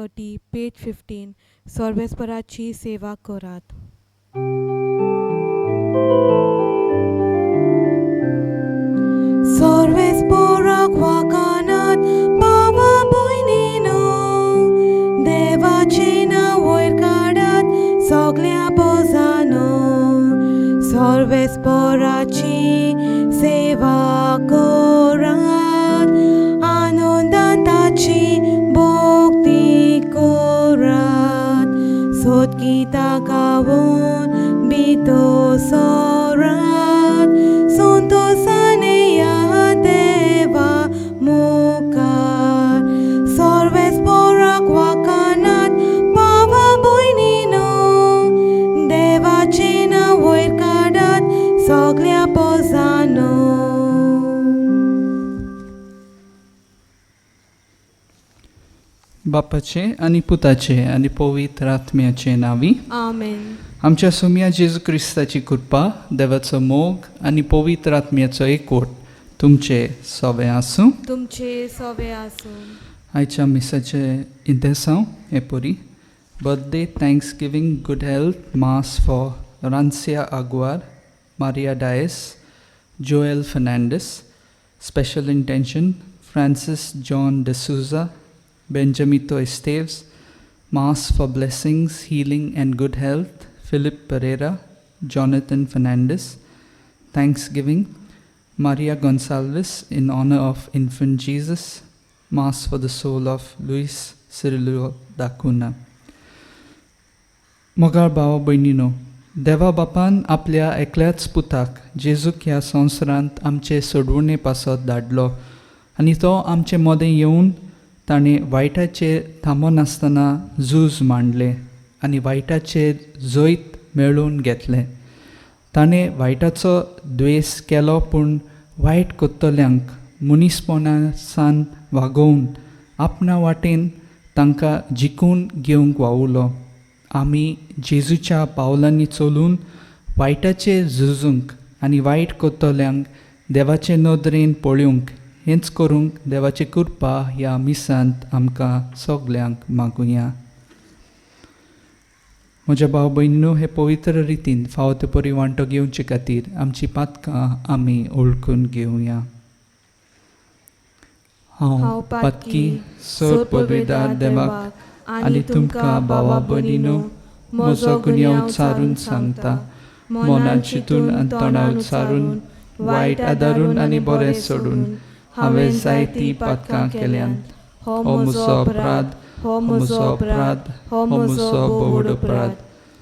30, page 15, सर्वेस्पराची सेवा करात. सर्वेस्पराक वाकानात भावा भयणीनो, देवाचें नांव वयर काडात सगल्या बोजानो. सर्वेस्पराची सेवा करात, आनंदान ताची भक्ती करात. सोदगीतां गावन भितर सरात, संतोशान या देवा मुखार. सर्वेस्पराक वाकानात भावा भयणीनो, देवाचें नांव वयर काडात सगल्या पोजानो. बापाचे आनी पुताचे आनी पवित्र आत्म्याचे नांवी आमेन. आमच्या सोम्या जेजू क्रिस्ताची कृपा, देवाचो मोग आनी पवित्र आत्म्याचो एकवट तुमचे सोवे आसूं. तुमचे सोवे आसूं. आयच्या मिसाचे इंतेसांव हे परी. Birthday, thanksgiving, good health, mass for Rancia Aguiar, Maria Dias, Joel Fernandes. Special intention Francis John D'Souza, Benjamito Esteves. Mass for blessings, healing and good health, Philip Pereira, Jonathan Fernandes. Thanksgiving, Maria Gonsalves in honor of infant Jesus. Mass for the soul of Luis Cirillo da Cunha. मोगाळ भाव भयणीनो, देवा बापान आपल्या एकल्याच पुताक जेजूक ह्या संवसारांत आमचे सोडवणे पासत धाडलो आनी तो आमचे मदें येवन ताणें वायटाचेर थांबनासतना झूज मांडलें आनी वायटाचेर जैत मेळोवन घेतलें. ताणें वायटाचो द्वेस केलो, पूण वायट करतल्यांक मनीसपणासान वागोवन आपणा वाटेन तांकां जिखून घेवंक वावुलो. आमी जेजूच्या पावलांनी चलून वायटाचेर झुजूंक आनी वायट करतल्यांक देवाचे नदरेन पळोवंक, हेंच करूंक देवाची कृपा ह्या मिसांत आमकां सगल्यांक मागुया. म्हज्या भाव भयणीनो, हे पवित्र रितीन फावो ते परी वांटो घेवचे खातीर आमची पातकां आमी ओळखून घेवया. हांव पातकी सर पदवीदार देवाक आनी तुमकां भावा भयणीनो म्हजो गुन्यांव उच्चारून सांगता. मनान चिंतून आनी तोंडान उच्चारून, वायट आदारून आनी बरें सोडून हांवें जायतीं पातकां केल्यांत. हो म्हजो अपराध, हो म्हजो अपराध, हो म्हजो भोवड अपराध.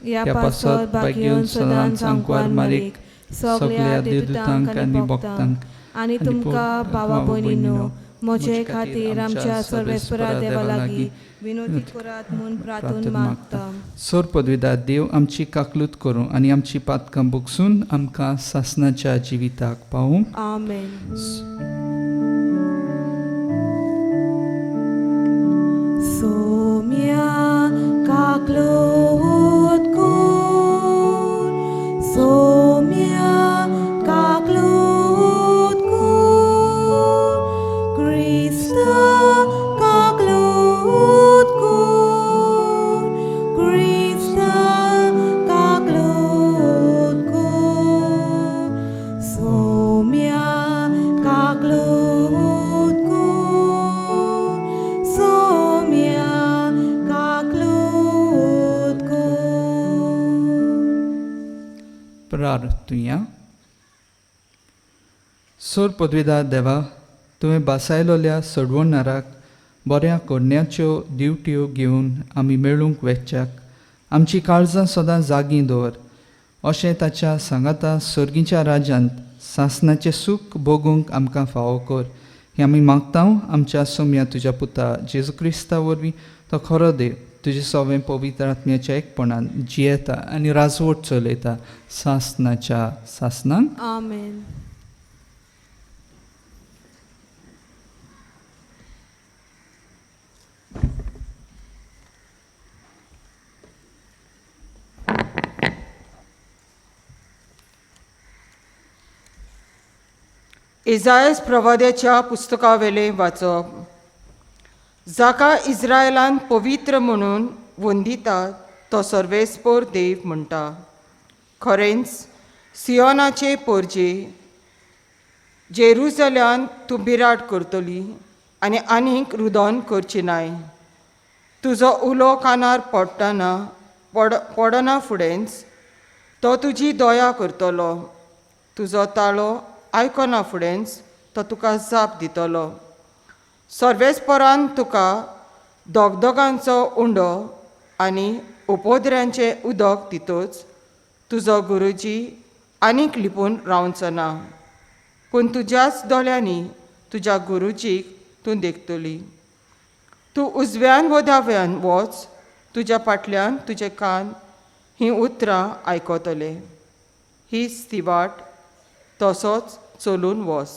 ह्या पासत भाग्योन सदांच आंकवार मारीक, सगल्या देवदूतांक आनी भक्तांक आनी तुमकां भावा भयणीनो म्हजे खातीर आमच्या सर्वेस्परा देवा लागीं विनवती करात म्हूण प्रार्थून मागता. सोर पदवीदार देव आमची काकलूत करूं आनी आमची पातकां भोगसून आमकां सासनाच्या जिविताक पावूं. आमेन. सोम्या काकलूत कर, सोम्या काकलूत कर, क्रिस्ता काकलूत कर, क्रिस्ता काकलूत कर, सोम्या काकलूत कर, सोम्या काकलूत कर. प्रार्थुया. सोर पदवीदार देवा, तुवें बासायलोल्या सोडवणाराक बऱ्या करण्याच्यो दिवट्यो घेवन आमी मेळूंक वेच्याक आमची काळजां सदां जागीं दवर, अशें ताच्या सांगाता सर्गीच्या राज्यांत सासनाचें सूख भोगूंक आमकां फावो कर. हें आमी मागता आमच्या सोम्या तुज्या पुता जेजू क्रिस्ता वरवीं, तो खरो देव तुजे सवें पवित्र आत्म्याच्या एकपणान जियेता आनी राजवट चलयता सासनाच्या सासनाक. आमेन. इजायस प्रवाद्याच्या पुस्तकावेलें वाचप. जाका इस्रायलान पवित्र म्हणून वंदिता तो सर्वेस्पोर देव म्हणटा. खरेंच सियोनाचे पोरजे जेरुजल्यान तूं बिराड करतली आनी आनीक रुदोन करची नाय. तुजो उलो कानार पडटना पडना फुडेंच तो तुजी दया करतलो. तुजो ताळो आयकना फुडेंच तो तुका जाप दितलो. सर्वेस्परान तुका दोगदोगांचो उंडो आनी उपद्र्यांचें उदक दितोच तुजो गुरुजी आनीक लिपून रावचो ना, पूण तुज्याच दोळ्यांनी तुज्या गुरुजीक तूं देखतली. तूं उजव्यान वो दाव्यान वच, तुज्या फाटल्यान तुजे कान हीं उतरां आयकतले. हीच ती वाट, तसोच चलून वच.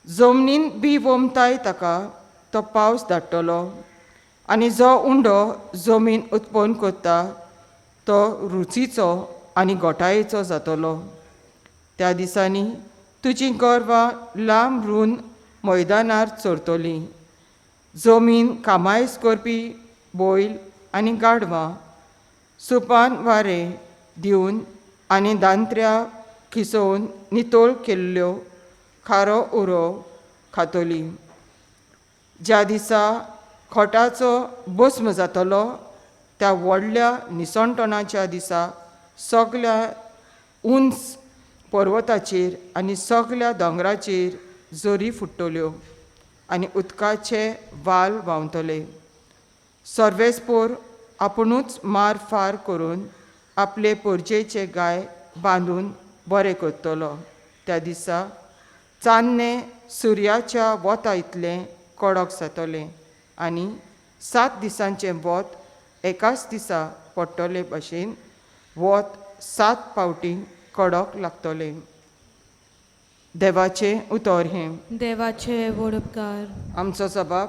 जमनीन बी वोमताय ताका तो पावस धाडटलो आनी जो उंडो जमीन उत्पन्न करता तो रुचीचो आनी गोठायेचो जातलो. त्या दिसांनी तुजीं गोरवां लांब रून मैदानार चरतलीं. जमीन कामायस करपी बैल आनी गाडवां सुपान वारें दिवन आनी दांत्र्या खिसोवन नितळ केल्ल्यो खारो उरो खातली. ज्या दिसा खोटाचो भस्म जातलो त्या व्हडल्या निसणटणाच्या दिसा सगल्या उंच पर्वताचेर आनी सगल्या दोंगराचेर जोरी फुट्टल्यो आनी उदकाचे वाल व्हांवतले. सर्वेस्पोर आपुणूच मार फार करून आपले पोरजेचे गाय बांदून बरें करतलो. त्या दिसा चान्नें सुर्याच्या वता इतलें कडक जातलें आनी 7 दिसांचें वत एकाच दिसा पडटले भशेन वत 7 फावटी कडक लागतलें. देवाचें उतर हें. देवाचे व्हड उपकार. आमचो जबाब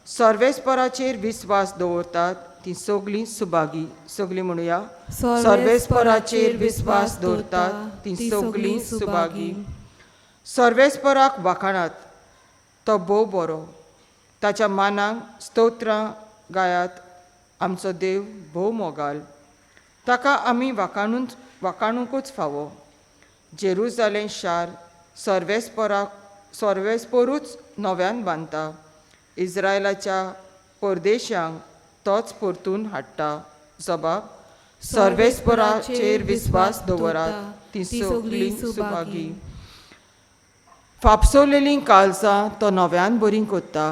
सर्वेस्पराचेर विस्वास दवरतात ती सगळीं सुभागी. सगळीं म्हणुया, सर्वेस्पराचेर विस्वास दवरतात ती सगळीं सुभागी. सर्वेस्पराक वाखाणात, तो भोव बरो. ताच्या मानाक स्तोत्रां गायात. आमचो देव भोव मोगाल, ताका आमी वाखाणुकूच फावो. जेरुजालेम शार सर्वेस्पोरूच नव्यान बांदता. इस्रायलाच्या परदेशांक तोच परतून हाडटा. जबाब सर्वेस्पराचेर विस्वास दवरात ती सगळीं सुभागी. फापसवलेलीं काळजां तो नव्यान बरीं करता.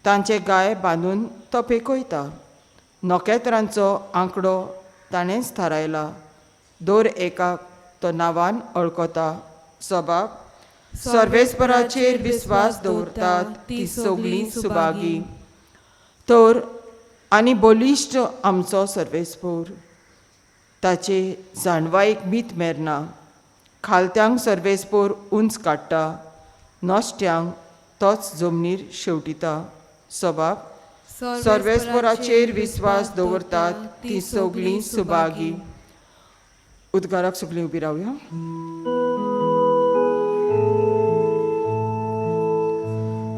तांचे गाय बांदून तो पेकयता. नखेत्रांचो आंकडो ताणेंच थारायला. दर एकाक तो नांवान वळखता. जबाब सर्वेस्पराचेर विस्वास दवरतात ती सगळीं सुभागी. तर आनी बलिश्ट आमचो सर्वेस्पोर, ताचे जाणवायेक मीत मेरना. खालत्यांक सर्वेस्पोर उंच काडटा, नश्ट्यांक तोच जमनीर शेवटिता. सबाब सर्वेस्पराचेर विस्वास दवरतात ती सगळीं सुभागी. उद्गाराक सगळीं उबी रावया.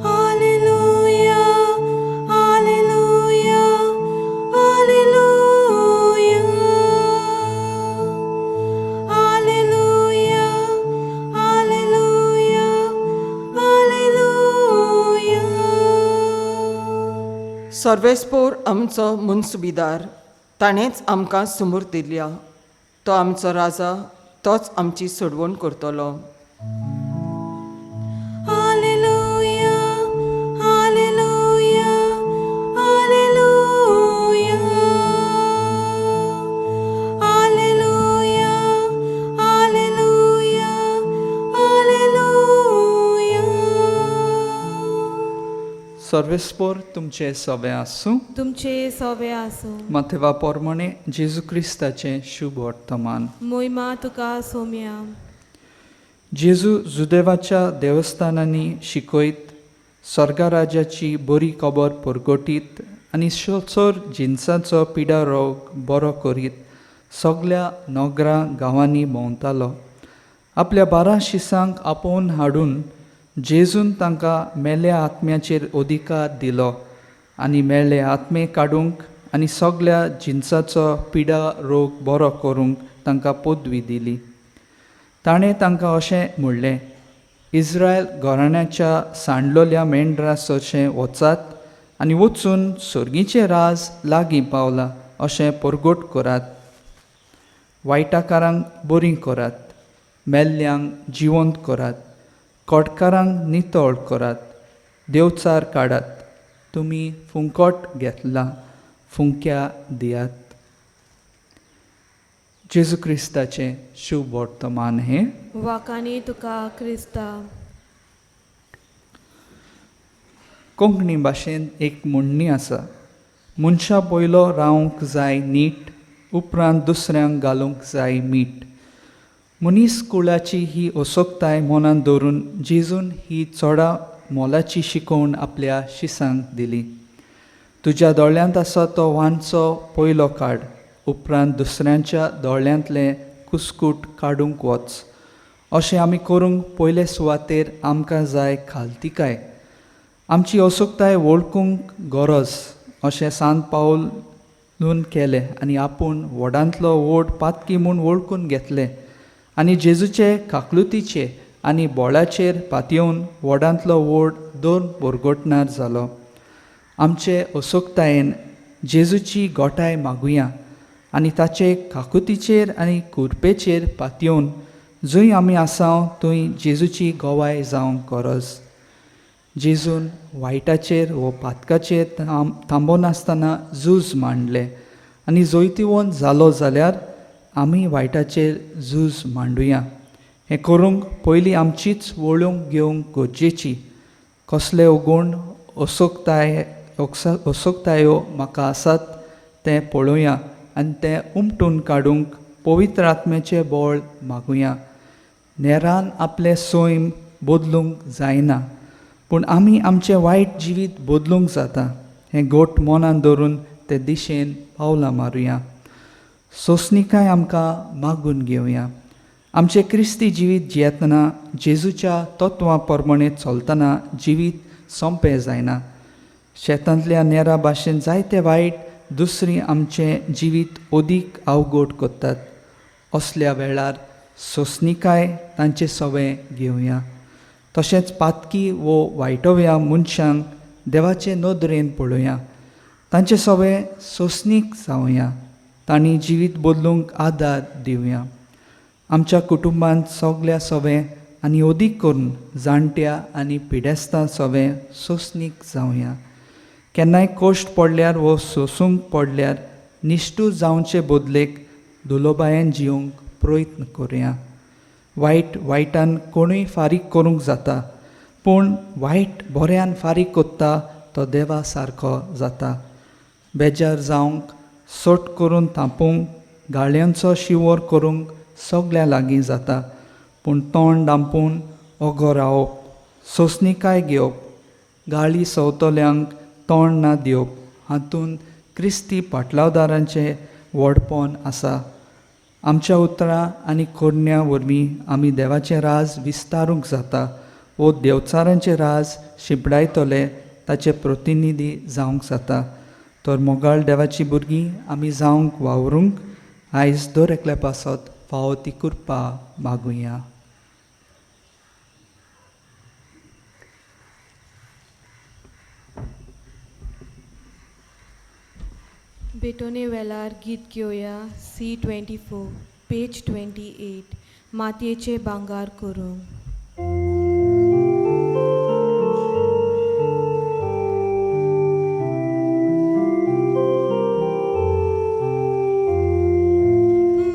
Alleluia, alleluia, alleluia, alleluia, alleluia, alleluia. सर्वेस्पोर आमचो मुनसुबीदार, ताणेंच आमकां सुमूर दिल्या. तो आमचो राजा, तोच आमची सोडवण करतलो. Alleluia, alleluia, alleluia, alleluia, alleluia, alleluia. सर्वेस्पोर तुमचे सवे आसूं. तुमचे सवे आसूं. माथेवा पोरमणे जेजू क्रिस्ताचें शुभ वर्तमान. मोहिमा तुका सोम्या. जेजू जुदेवाच्या देवस्थानांनी शिकयत, स्वर्गराज्याची बरी खबर परगटीत आनी चड जिनसाचो पिडा रोग बरो करीत सगल्या नगरां गांवांनी भोंवतालो. आपल्या 12 शिसांक आपोवन हाडून जेजून तांकां मेल्ल्या आत्म्याचेर अधिकार दिलो आनी मेल्ले आत्मे काडूंक आनी सगल्या जिनसाचो पिडा रोग बरो करूंक तांकां पदवी दिली. ताणें तांकां अशें म्हणलें, इस्रायल घराण्याच्या सांडलोल्या मेंढरा सरशें वचात आनी वचून सर्गीचें राज लागीं पावलां अशें परगट करात. वायटाकारांक बरीं करात, मेल्ल्यांक जिवंत करात, कोटकारांक नितळ करात, देवचार काडात. तुमी फुंकट घेतला, फुंक्या दियात. जेजू क्रिस्ताचें शुभ वर्तमान हें. वाकानी तुका क्रिस्ता. कोंकणी भाशेंत एक म्हणणी आसा, मनशा पयलो रावंक जाय नीट, उपरांत दुसऱ्यांक घालूंक जाय मीठ. मनीस कुळाची ही असोकताय मनांत दवरून जेजून ही चोडा मोलाची शिकोवण आपल्या शिसांक दिली. तुज्या दोळ्यांत आसा तो वांचो पयलो काड, उपरांत दुसऱ्यांच्या दोळ्यांतलें कुस्कूट काडूंक वच. अशें आमी करूंक पयले सुवातेर आमकां जाय खालतिकाय, आमची असोकताय वळखूंक गरज अशें सांत पावलून केलें आनी आपूण व्हडांतलो व्हड पातकी म्हूण वळखून घेतलें आनी जेजूचे काकलुतीचे आनी बोळाचेर पातयेवन व्हडांतलो व्हड दोन बोरगोटणार जालो. आमचे असोकतायेन जेजूची गोठाय मागुया आनी ताचे काकुतीचेर आनी कुरपेचेर पातयेवन जंय आमी आसाव थंय जेजूची गवाय जावंक गरज. जेजून वायटाचेर वो पातकाचेर थांबनासतना झूज मांडलें आनी जैतिवंत जालो जाल्यार आमी वायटाचेर झूज मांडुया. हें करूंक पयलीं आमचीच वळूंक घेवंक गरजेची. कसले अगूण असोकताय असोकतायो म्हाका आसात तें पळोवया आनी तें उमटून काडूंक पवित्र आत्म्याचें बळ मागुया. नेरान आपलें सैम बदलूंक जायना, पूण आमी आमचें वायट जिवीत बदलूंक जाता. हें गोट मनान दवरून ते दिशेन पावलां मारुया. सोंसणीकाय आमकां मागून घेवया. आमचें क्रिस्ती जिवीत जियेतना जेजूच्या तत्वां प्रमाणे चलतना जिवीत सोंपें जायना. शेतांतल्या नेरा भाशेन जायते वायट दुसरी आमचें जिवीत अदीक अवघड करतात. असल्या वेळार सोंसणीकाय तांचे सवे घेवया. तशेंच पातकी वो वायटोव्या मनशांक देवाचे नदरेन पळोवया, तांचे सवे सोंसणीक जावया, तांणी जिवीत बदलूंक आदार दिवया. आमच्या कुटुंबांत सगल्या सवे आनी अदीक करून जाणट्या आनी पिडेस्तां सवे सोंसणीक जावया. केन्नाय कश्ट पडल्यार वो सोंसूंक पडल्यार निश्ठू जावचे बदलेक दुलोबायेन जिवंक प्रयत्न करुया. वायट वायटान कोणूय फारीक करूंक जाता, पूण वायट बऱ्यान फारीक कोत्ता तो देवा सारको जाता. बेजार जावंक, सोट करून तापूंक, गाळयांचो शिंवर करूंक सगल्या लागीं जाता, पूण तोंड दांपून ओगो रावप, सोंसणीकाय घेवप, गाळी सवतल्यांक तोंड ना दिवप हातूंत क्रिस्ती पाटलावदारांचें व्हडपण आसा. आमच्या उतरां आनी करण्या वरवीं आमी देवाचें राज विस्तारूंक जाता वो देवचारांचें राज शिंपडायतले ताचे प्रतिनिधी जावंक जाता. तर मोगाळ देवाची भुरगीं आमी जावंक वावरूंक आयज दर एकल्या पासत फावो ती कृपा मागुया. बेटोने वेलार गीत घेवया. C 24 page 28. मातयेचें भांगर करूंक.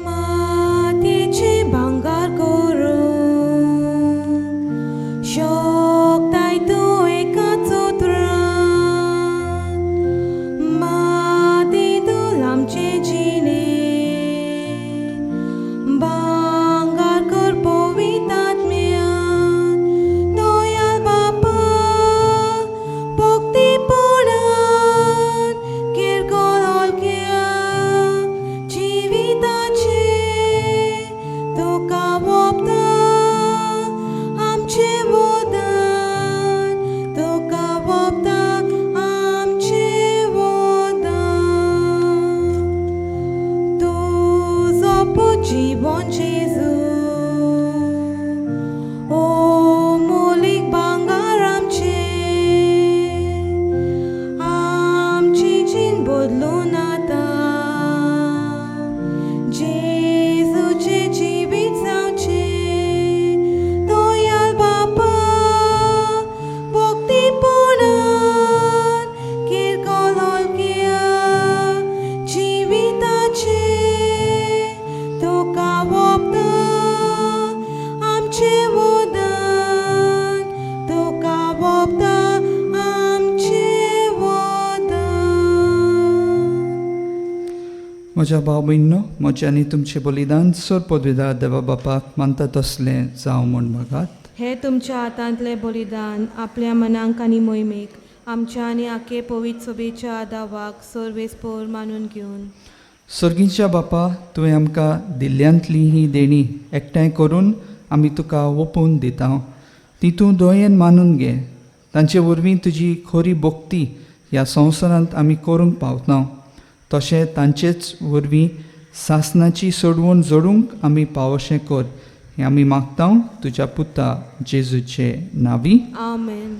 मातयेचें भांगर करूंक शकताय तूं एकाच उतरान, माती तूं आमचें जिणें भांगर कर पवित्र आत्म्यान. म्हज्या भाव भयणीनो, म्हजें आनी तुमचें बलिदान सर पदवेदार देवा बापाक मानता तसलें जावं म्हूण मागात. हे तुमच्या हातांतलें बलिदान आपल्या मनांक आनी मोहिमेक आमच्या आनी आखे पवित्र सभेच्या आदावाक सर्वेस्पोर मानून घेवन. सर्गीच्या बापा, तुवें आमकां दिल्ल्यांतली ही देणी एकठांय करून आमी तुका ओपून दिता. ती तूं दोयेन मानून घे. तांचे वरवीं तुजी खरी भक्ती ह्या संवसारांत आमी करूंक पावता. तशें तांचेच वरवीं सासनाची सोडवण जोडूंक आमी पावोशें कर हें आमी मागता तुज्या पुता जेजूचे नांवी. आमेन.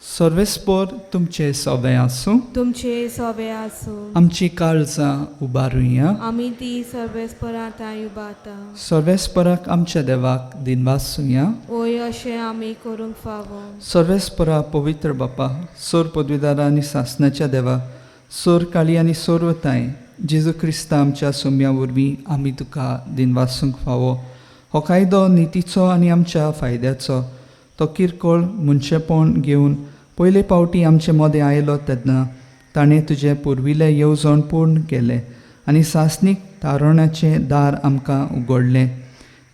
सर्वेस्पोर तुमचे सोबें आसूं. तुमचे सोबे आसूं. आमची काळजां उबारुया. आमी ती सर्वेस्परांत उबारता. सर्वेस्पराक आमच्या देवाक दिनवासुया. ओय अशें आमी करूंक फावो. सर्वेस्परा पवित्र बापा, सोर पदवीदारा आनी सासनाच्या देवा, सोर काळी आनी सोरवताय जेजू क्रिस्ता आमच्या सोम्या वरवीं आमी तुका दिनवासूंक फावो. हो कायदो नितीचो आनी आमच्या फायद्याचो. तो किरकोळ मनशेपण घेवन पयले पावटी आमचे मदें आयलो तेन्ना ताणें तुजें पुर्विल्लें येवजण पूर्ण केलें आनी सासणीक तारणाचें दार आमकां उगडलें.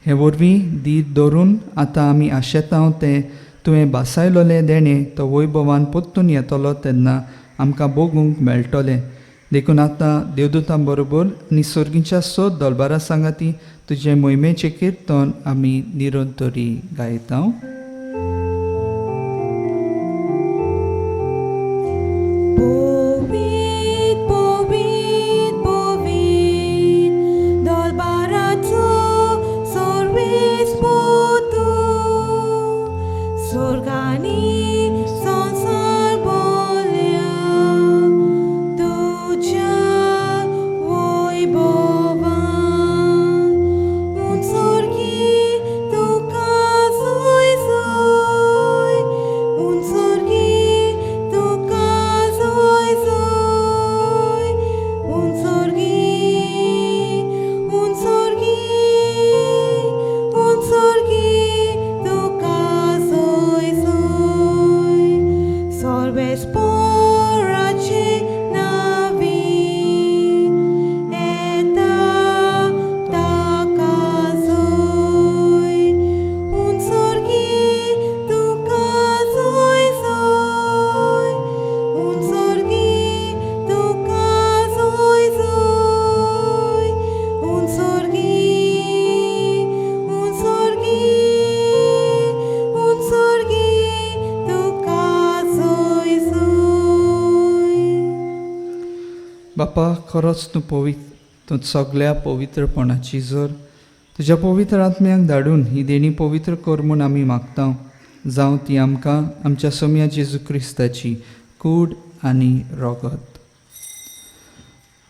हे वरवीं धीर धरून आतां आमी आशेतांव तें तुवें भासायलोलें देणें तो वैभवान परतून येतलो तेन्ना आमकां भोगूंक मेळटलें. देखून आतां देवदूतां बरोबर आनी सर्गीच्या सोद दलबारा सांगाती तुजें मोहिमेचें किर्तन आमी निरंतरी गायता. पवित्र पवित्र पवित्र दरबाराचो सर्वेस्पोर तूं, स्वर्गांनी संवसार भरल्या तुज्या वैभवान. उंचोर्गी तुका सोय सोय, उंचोर्गी तुका सोय सोय, उंचोर्गी उंचोर्गी उंचोर्गी तुका सोय सोय. सर्वेस्पोराचे नांवी येता ताका सोय, उंचोर्गी तुका सोय सोय, उंचोर्गी तुका सोय सोय, उंचोर्गी उंचोर्गी उंचोर्गी तुका सोय सोय. बापा, खरोच तूं पवित्र, तूं सगल्या पवित्रपणाची जोर. तुज्या पवित्र आत्म्याक धाडून ही देणी पवित्र कर म्हूण आमी मागता. जावं ती आमकां आमच्या सोम्या जेजू क्रिस्ताची कूड आनी रोगत.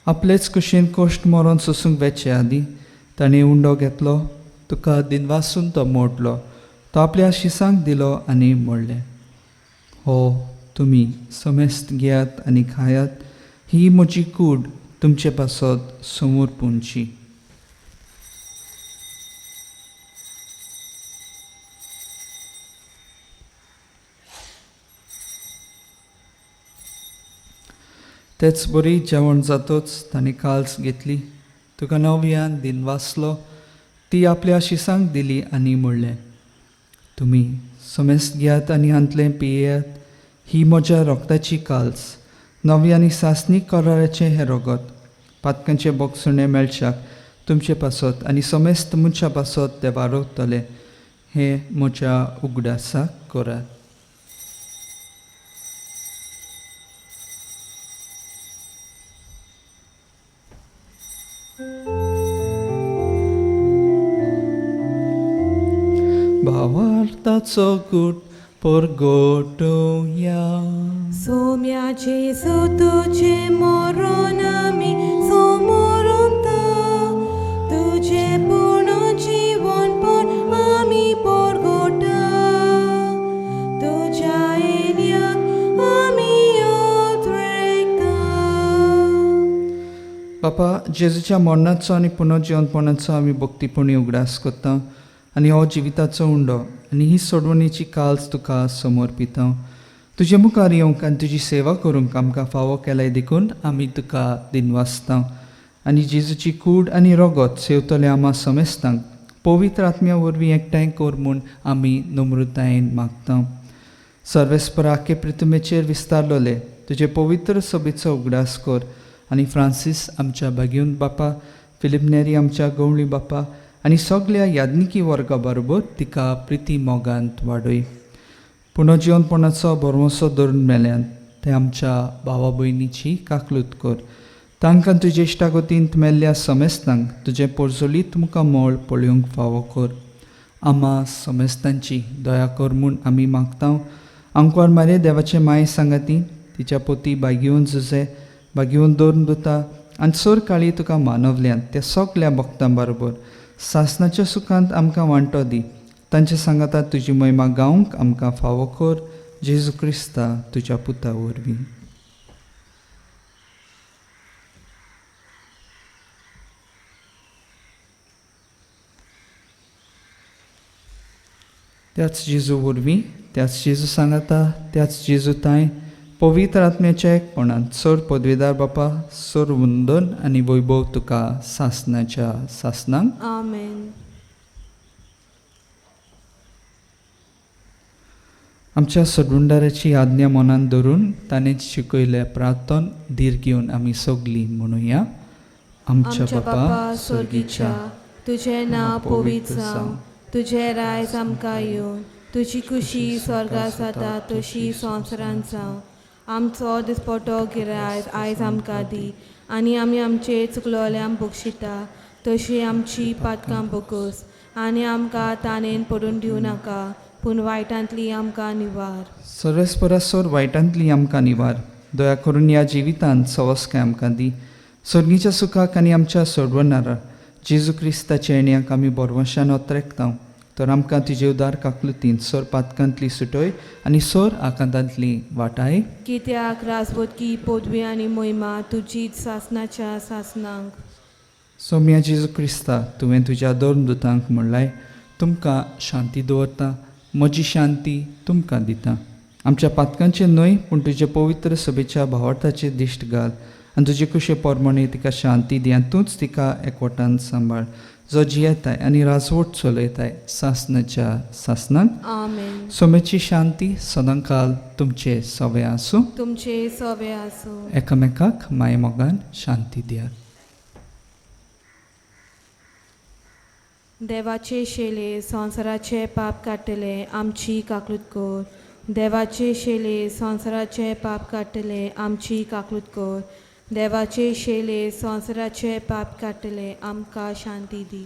आपलेच कुशीन कश्ट मरोन सोसूंक वेचे आदीं ताणें उंडो घेतलो, तुका दिनवासून तो मोडलो, तो आपल्या शिसांक दिलो आनी म्हणलें, हो तुमी समेस्त घेयात आनी खायात, ही म्हजी कूड तुमचे पासत समोर पुंची. तेच बरी जेवण जातच ताणें काल्स घेतली, तुका नव्यान दिनवासलो, ती आपल्या शिसांक दिली आनी म्हणलें, तुमी समेस्त घेयात आनी हांतलें पियेयात, ही म्हज्या रोगताची काल्स, नवी आनी सासणीक कराराचें हें रोगत, पातकांचें बोगसणें मेळच्याक तुमचे पासत आनी समेस्त मनशां पासत तें वारवतलें. हें म्हज्या उगडासाक करात. भावार्थाचो गूट परगटुया. सोम्या जेजू तुजें मरण आमी समोरता, तुजें पूर्ण जिवनपण आमी परगटा, तुज्या येण्याक आमी उद्रेकता. बापा, जेजूच्या मरणाचो आनी पुनर्जिवनपणाचो आमी भक्तीपणी उगडास करता आनी हो जिविताचो उंडो आनी ही सोडवणीची काल्स तुका समर्पिता. तुजे मुखार येवंक आनी तुजी सेवा करूंक आमकां फावो केलाय देखून आमी तुका दिनवासता. आनी जेजूची कूड आनी रगत सेवतले आमा समेस्तांक पवित्र आत्म्या वरवीं एकठांय कर म्हूण आमी नम्रतायेन मागता. सर्वेस्परा आखे प्रितमेचेर विस्तारलोले तुजे पवित्र सभेचो उगडास कर आनी फ्रांसीस आमच्या भागीवन बापा, फिलीप नेरी आमच्या गवळी बापा आनी सगल्या याज्ञिकी वर्गा बरोबर तिका प्रिती मोगांत वाडय. पुनर्जिवनपणाचो भरवंसो धरून मेल्यान ते आमच्या भावा भयणीची काकलूत कर. तांकां तुजे इश्टागतींत मेल्ल्या समेस्तांक तुजें पोरजोलीत मुखामळ पळोवंक फावो कर. आमा समेस्तांची दया कर म्हूण आमी मागता. आंकवार मारे देवाचे माये सांगाती तिच्या पोती बागेवन जुजे बागेवन दवरून दुता आनी सोर काळी तुका मानवल्यान त्या सगल्या भक्तां बरोबर सासनाच्या सुखांत आमकां वांटो दी. तांचे सांगाता तुजी महिमा गावंक आमकां फावो कर. जेजू क्रिस्ता तुज्या पुता वरवीं. त्याच जेजू वरवीं, त्याच जेजू सांगाता, त्याच जेजू तांय पवित्र आत्म्याच्या एकपणान सर पदवेदार बापा, सर वंदन आनी वैभव तुका सासनाच्या सासनांक. आमेन. आमच्या सडुंडाराची आज्ञा मनान धरून ताणें शिकयल्या प्रार्थन धीर घेवन आमी सगलीं म्हणुया. आमच्या बापा स्वर्गीच्या, तुजें नांव पवित्र जावं, तुजें रायज आमकां येवन, तुजी खुशी स्वर्गा जाता तशी संवसारांत जावं. आमचो दिसपटो गिरायज आयज आमकां दी आनी आमी आमचे चुकलोल्यांक बक्षिता तशी आमची पातकां बकस आनी आमकां ताणेन पडून दिवं नाका, पूण वायटांतली आमकां निवार. सर्वेस्परा वायटांतली आमकां निवार. दया करून ह्या जिवितांत सवस्काय आमकां दी. स्वर्गीच्या सुखाक आनी आमच्या सोडवणारा जेजू क्रिस्ताच्या येण्याक आमी बरवंशान अत्रेकता. तर आमकां तुजे उदार काकलुतीन सोर पातकांतली सुटय आनी सोर आकांतांतली वाटाय. कित्याक राजवटकी पदवी आनी मोहिमा तुजीच सासनाच्या सासनांक. सोम्या जेजू क्रिस्ता, तुवें तुज्या दोन दुतांक म्हणलाय, तुमकां शांती दवरता, म्हजी शांती तुमकां दिता. आमच्या पातकांचे न्हय पूण तुजे पवित्र सभेच्या भावार्थाचे दिश्ट घाल आनी तुजे कुशे पोरमाणे तिका शांती दी आनी तूंच तिका एकवटान सांबाळ, जो जियेताय आनी राजवट चलयताय सासनाच्या सासनाक. आमेन. सोमेची शांती सदांकाल तुमचे सवे आसूं. तुमचे सवे आसूं. एकामेकाक मायमोगान शांती दियात. देवाचे शेले संवसाराचे पाप काडटले आमची काकलूत कर. देवाचे शेले संवसाराचे पाप काडटले आमची काकलूत कर. देवाचे शेले संवसाराचे पाप काडटले आमकां शांती दी.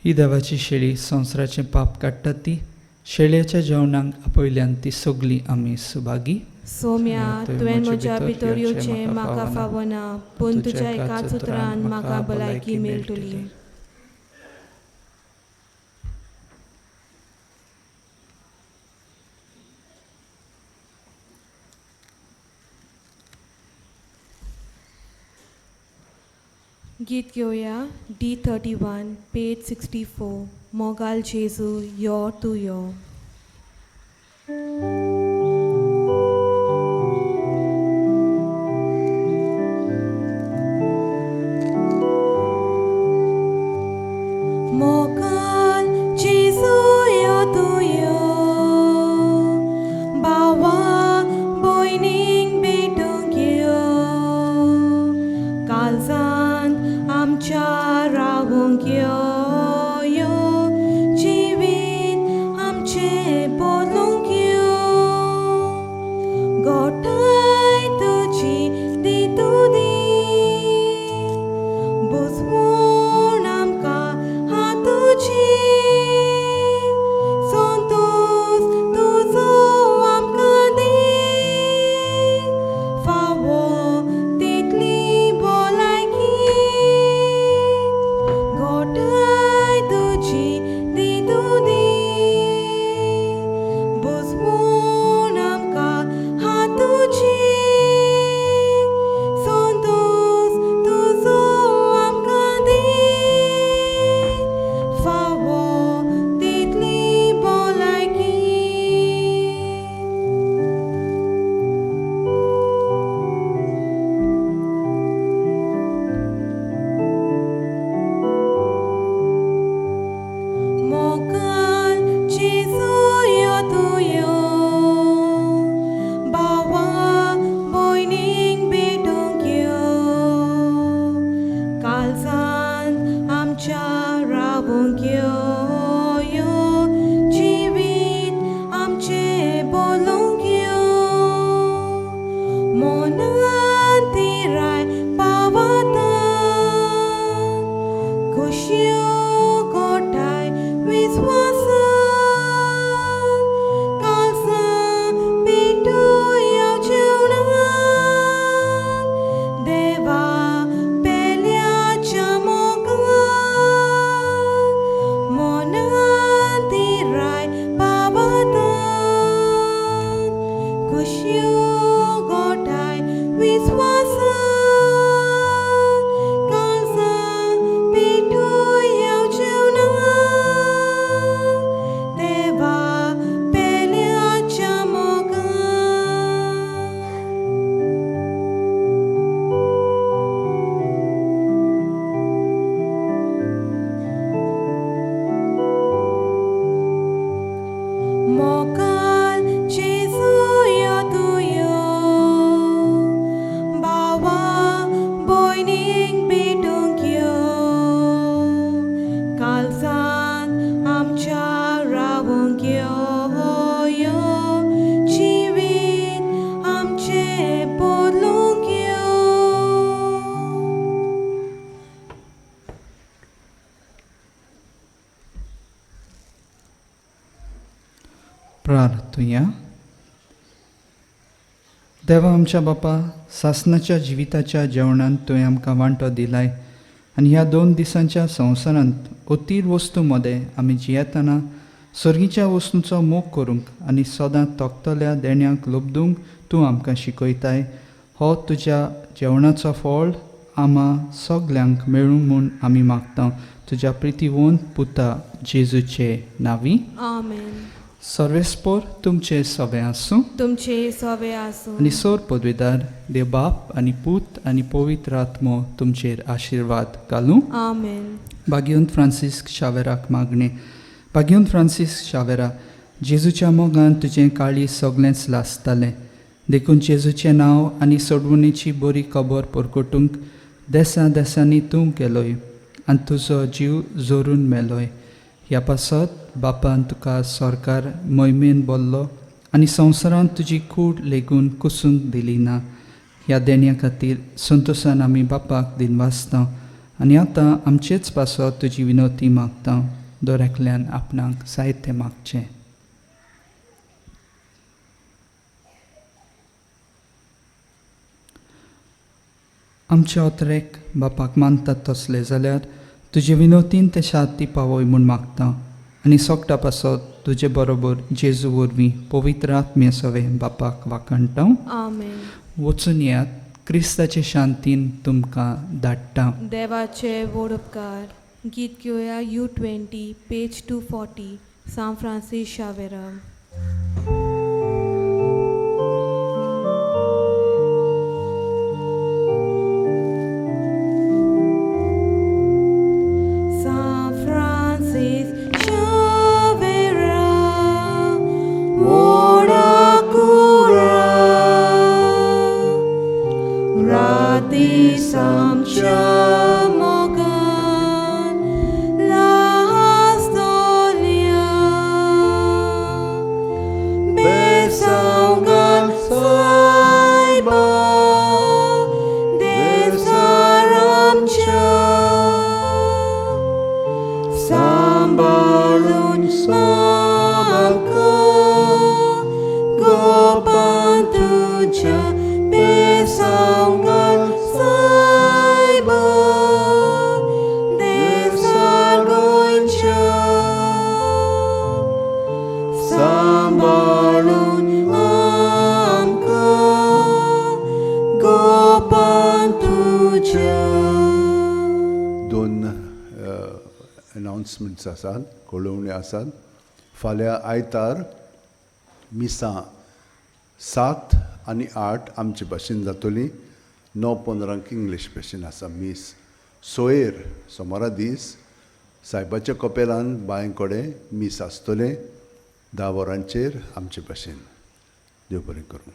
ही देवाची शेळी संवसाराचें पाप काडटा ती शेळयेच्या जेवणाक आपयल्यान ती सगली आमी सुभागी. सोम्या, तुवें म्हज्या भितर येवचें म्हाका फावना, पूण तुज्या एकाच उतरान म्हाका भलायकी मेळटली. गीत घेवया D31 page 64. Mughal जेजू यो तूं यो. मोगाल जेजू यो तूं यो, भावा भयणींक भेटूंक यो, काळजांत आमच्या रावूंक यो, यो जिवीत आमचें बदलूंक यो, गोठाय तुजी दी तूं दी, बसवण आमकां हात तुजी, संतोस तुजो आमकां दी, फावो तितली भलायकी, गोठाय तुजी दी तूं दी, बसवण आमकां हात तुजी, संतोस तुजो आमकां दी, बदलूंक यो, यो जिवीत आमचें बोलूंक यो. मोनान तिराय पावता, खोशयो गोठाय विस्वासान, काळजां पेटोवया जेवणान, देवा पेल्याच्या मोगान, मोनान तिराय पावता, खोशयो गोठाय विस्वासान, काळजां पेटोवया जेवणान, देवा पेल्याच्या मोगान. मोगाल जेजू यो तूं यो, भावा भयणींक भेटूंक यो, काळजांत आमच्या रावूंक यो, यो जिवीत आमचें बदलूंक यो. प्रार्थुया. देवा आमच्या बापा, सासनाच्या जिविताच्या जेवणांत तुवें आमकां वांटो दिलाय आनी ह्या 2 दिसांच्या संवसारांत अतीर वस्तू मदें आमी जियेतना सर्गीच्या वस्तूंचो मोग करूंक आनी सदां तोखतल्या देण्यांक लब्दूंक तूं आमकां शिकयताय. हो तुज्या जेवणाचो फळ आमा सगल्यांक मेळूं म्हूण आमी मागता, तुज्या प्रितीवंत पुता जेजूचे नांवी. आमेन. सर्वेस्पोर तुमचे सवे आसूं. तुमचे सवे आसूं. आनी सोर पदवेदार देव बाप आनी पूत आनी पवित्र आत्मो तुमचेर आशिर्वाद घालूं. आमेन. भाग्यवंत फ्रांसीस्क शावेराक मागणें. भाग्यवंत फ्रांसीस्क शावेरा, जेजूच्या मोगान तुजें काळीज सगळेंच लासतालें, देखून जेजूचें नांव आनी सोडवणेची बरी खबर परगटूंक देसां देसांनी तूं गेलोय आनी तुजो जीव जोरून मेलोय. ह्या पासत बापान तुका सरकार मोहिमेन बोल्लो आनी संवसारांत तुजी कूड लेगून कुसूंक दिली ना. ह्या देण्या खातीर संतोशान आमी बापाक दिनवासता आनी आतां आमचेच पासत तुजी विनवती मागता. दर एकल्यान आपणाक साहित्य मागचें. आमचे अत्रेक बापाक मानतात तसले जाल्यार तुजे विनवतीन ते शांती पावय म्हूण मागता आनी सोगटा पासत तुजे बरोबर जेजू वरवीं पवित्र आत्मे सवे बापाक वाखाणटा. आमेन. वचून येयात, क्रिस्ताचे शांतीन तुमकां धाडटा. देवाचे व्हड उपकार. गीत घेवया U20 page 240, San Francis Xavera. San Francis Xavera, ora cura, rati samcha mogan lastolia, besangal saiba desaramcha. Sambalun samka gopantuja besangal saiba desargoncha. Sambalun amka gopantuja. दोन अनाउन्समेंट्स आसात, कळोवण्यो आसात. फाल्यां आयतार मिसां 7 आनी 8 आमचे भाशेन जातली. 9:15 इंग्लीश भाशेन आसा मीस. सोयर सोमारा दीस सायबाच्या कपेलान बांय कडेन मीस आसतलें 10 वरांचेर आमचे भाशेन. देव बरें करूं.